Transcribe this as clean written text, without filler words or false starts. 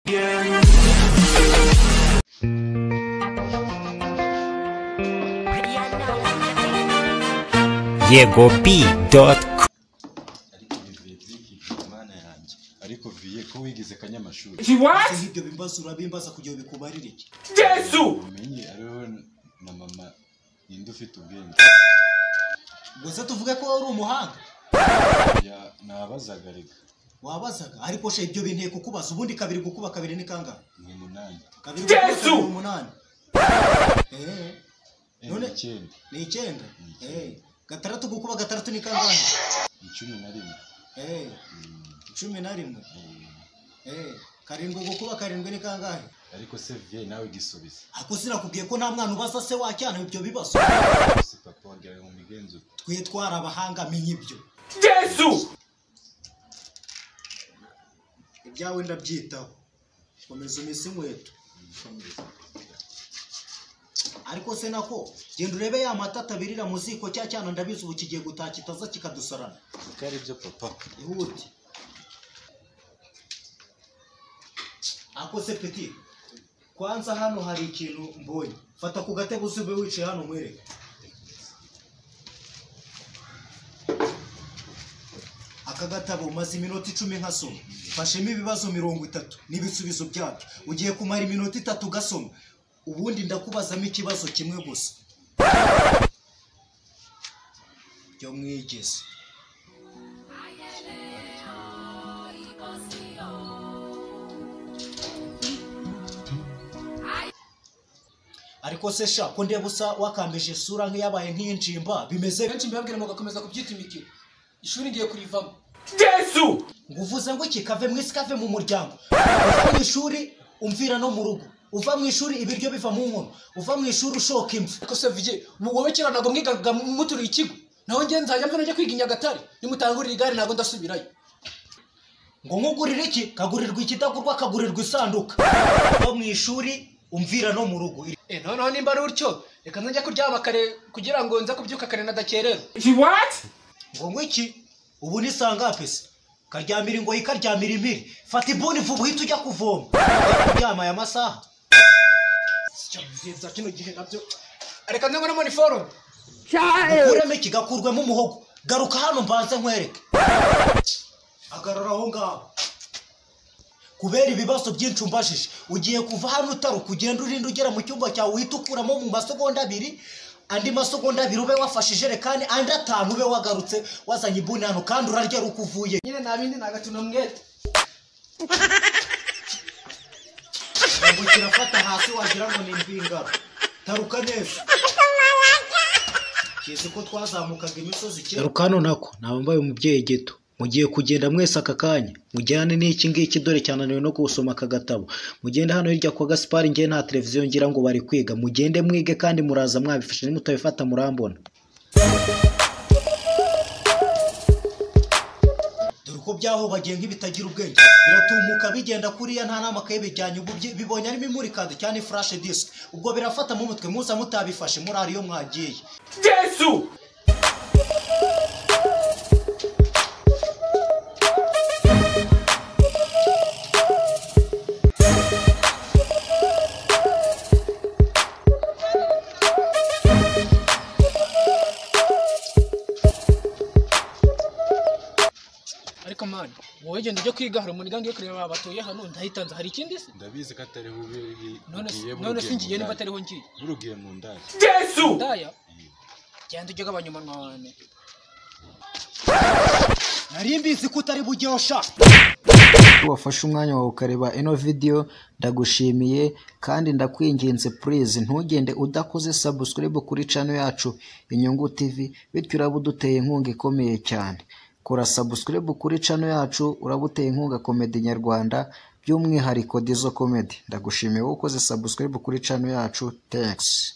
YegoB.com. Ariko bivuye by'iki mana yanjye, ariko viye ko wigize kanyamashuri. What? Ibyo bimbaza urabimbaza kugira ngo bikubarire iki? Jesu! Umenye ariho na mama ninde ufite ubwenge. Gusa tuvuge ko uri umuhanga. Ya nabazaga reka. Wabazaga ariko she ibyo binteye kukubaza ubundi kabiri gukuba kabiri ni kangahe? Ni 8. Kabiri. Jesu! 8. None 9. Ni 9. Gatandatu gukuba gatandatu ni kangahe? 11. 11. Karindwi gukuba karindwi ni kangahe? Ariko se vie nawe gisubiza. Ako sinakubwiye ko nta mwana ubaza se wacyana ibyo bibazo. Si papa wanjye mu migenzo. Twe twara abahanga menye ibyo. Jesu! Ibyawe ndabyitaho. Komeza umese inkweto. Ariko se nako genda urebe ya mata atabirira mu ziko cya cyana ndabizi ubu kigiye gutaha kitaza kikadusarana. Kuko ari byo papa. Ihute. Ako se petit. Kwanza hano hari ikintu mbonye. Fata ku gatebe usube wicaye hano nkwereke. Aka gatabo umaze iminota 10 nkasoma. Fashemo ibibazo 30 n'ibisubizo byabyo. Ugiye kumara iminota 3 gasoma. Ubundi ndakubazamo ikibazo kimwe gusa. Byo mwigeze. Ariko se sha ko ndeba usa wakambije isura nk'iyabaye nk'injimba bimeze benshi mbabwira mugakomeza kubyita imikino. Ishuri ngiye kurivamo. Jesu! Nguvuze ngo iki kave mwisi kave mu muryango. Uva mu ishuri umvira no mu rugo. Uva mu ishuri ibiryo biva mu nkono. Uva mu ishuri ushoka imvu. Ariko se vie wowe kera ntabwo mwigaga muturiye ikigo. Naho ngiye nzajya mva njya kwiga i Nyagatare. Nimutangurira igare ntabwo ndasubirayo. Ngo nkugurire iki? Kagurirwa ikidagurwa kagurirwa isanduka. Uva mu ishuri umvira no mu rugo. Noneho nimba ari utyo reka nzajya kuryama kare kugira ngo nze kubyuka kare nadakererwa. What? Ngo ngwiki ubu ni sangape se? Karyamira ingoyi karyamira impiri. Fata ibuni vuba uhite ujya kuvoma. Kuryama aya masaha. Bya kino gihe nabyo. Reka nze ngone uniform. Ukuremo iki gakurwemo umuhogo. Garuka hano mbanze nkwereke. Agarara aho ngaho. Kubera ibibazo byinshi umbajije ugiye kuva hano utaruka ugenda urinda ugera mu cyumba cyawe uhita ukuramo mu masegonda 2 andi masegonda 2 ube wafashe ijerekani andi 5 ube wagarutse wazanye ibuni hano kandi urarya uko uvuye. Nyine nta bindi nagatuna mwete. Ngo kirafata hasi wagira ngo ni impingaro. Taruka neza. Kizi ko twazamukaga imisozi kera. Taruka hano nako nabambaye umubyeyi gito. Mugiye kugenda mwese aka kanya mujyane n'iki ngiki dore cyananiwe no gusoma aka gatabo. Mugende hano hirya kwa Gaspar ngiye nta televiziyo ngira ngo bari kwiga. Mugende mwige kandi muraza mwabifashe nimutabifata murambona. Dore uko byaho bagiye nk'ibitagira ubwenge biratumuka bigenda kuriya nta namakaye bijyanye ubu bibonye arimo imurikade cyane flash disk ubwo birafata mu mutwe muza mutabifashe murari yo mwagiye. Jesu! Ariko man, wowe genda ujye kwiga hari umuntu ngiye kureba batuye hano ndahitanze hari ikindi se? Ndabizi ko atariho ugiye. None se ngiye niba atariho ngiye. Burugiye mu ndaya. Jesu! Ndaya? Genda ujye gabanya umunwa wawe. Nari mbizi ko utari bujyeho sha. Wafashe umwanya wawe ukareba ino video ndagushimiye kandi ndakwinginze please ntugende udakoze subscribe kuri channel yacu Inyungu TV bityo uraba uduteye inkunga ikomeye cyane. Kora subscribe kuri channel yacu urabuteye inkunga comedy nyarwanda by'umwihariko Dizzo Comedy. Ndagushimiye wowe ukoze subscribe kuri channel yacu. Thanks.